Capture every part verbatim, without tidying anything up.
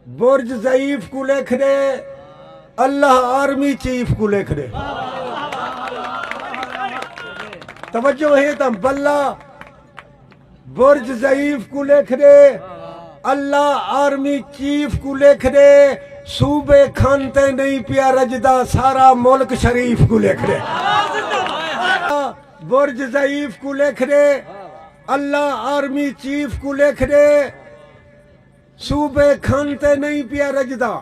برج ضعیف کوں لکھ ݙے، اللہ آرمی چیف کوں لکھ ݙے۔ توجہ ہے تاں بلہ۔ برج ضعیف کوں لکھ ݙے، اللہ آرمی چیف کوں لکھ ݙے۔ صوبے کھن تے نہیں پیا رڄدا، سارا ملک شریف کوں لکھ ݙے۔ برج ضعیف کوں لکھ ݙے، اللہ آرمی چیف کوں لکھ ݙے۔ صوبے کھن تے نہیں پیا رڄدا،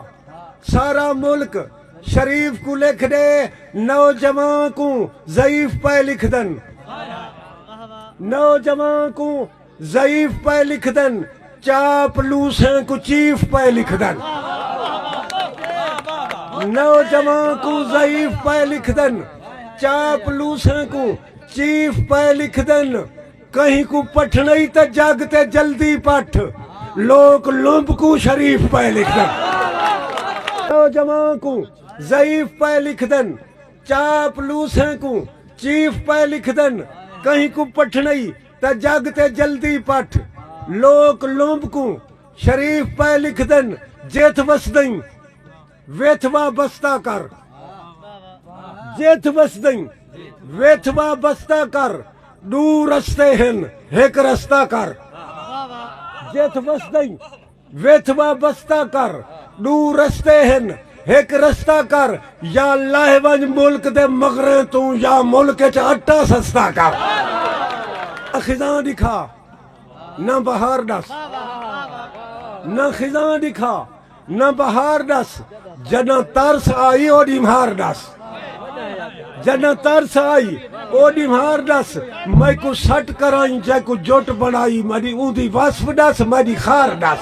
سارا ملک شریف کوں لکھ ݙے۔ نوجوان کوں ضعیف پئے لکھدن، نوجوان کوں ضعیف پئے لکھدن، چاپلوسیں کوں چیف پئے لکھدن۔ نوجوان کوں ضعیف پئے لکھدن، چاپلوسیں کوں چیف پئے لکھدن۔ کہیں کوں پٹھنئی تے جڳ تے جلدی پٹھ، لوک لمب کوں شریف پئے لکھدن۔ نوجوان کوں ضعیف پئے لکھدن، چاپلوسیں کوں چیف پئے لکھدن۔ کہیں کوں پٹھنئی تے جڳ تے جلدی پٹھ، لوک لمب کوں شریف پئے لکھدن۔ جتھ وسدئیں ویتھ وابستہ کر، جتھ وسدئیں ویتھ وابستہ کر، ݙو رستے ہن، ہک رستہ کر۔ جتھ وسدئیں ویتھ وابستہ کر، ݙو رستے ہن، ہک رستہ کر۔ یا لہہ ونڄ ملک دے مغریں توں، یا ملک اچ اٹا سستا کر۔ خزاں ݙکھا، نہ بہار ݙس، نہ خزاں ݙکھا، نہ بہار ݙس۔ جݙاں ترس آئی، اوݙی مار ݙس۔ جݙاں ترس آئی، اوݙی مار ݙس۔ میکوں سٹ کرائیں، جیکوں جٹ بݨائی، میݙی اوندی وصف ݙس، میݙی خار ݙس۔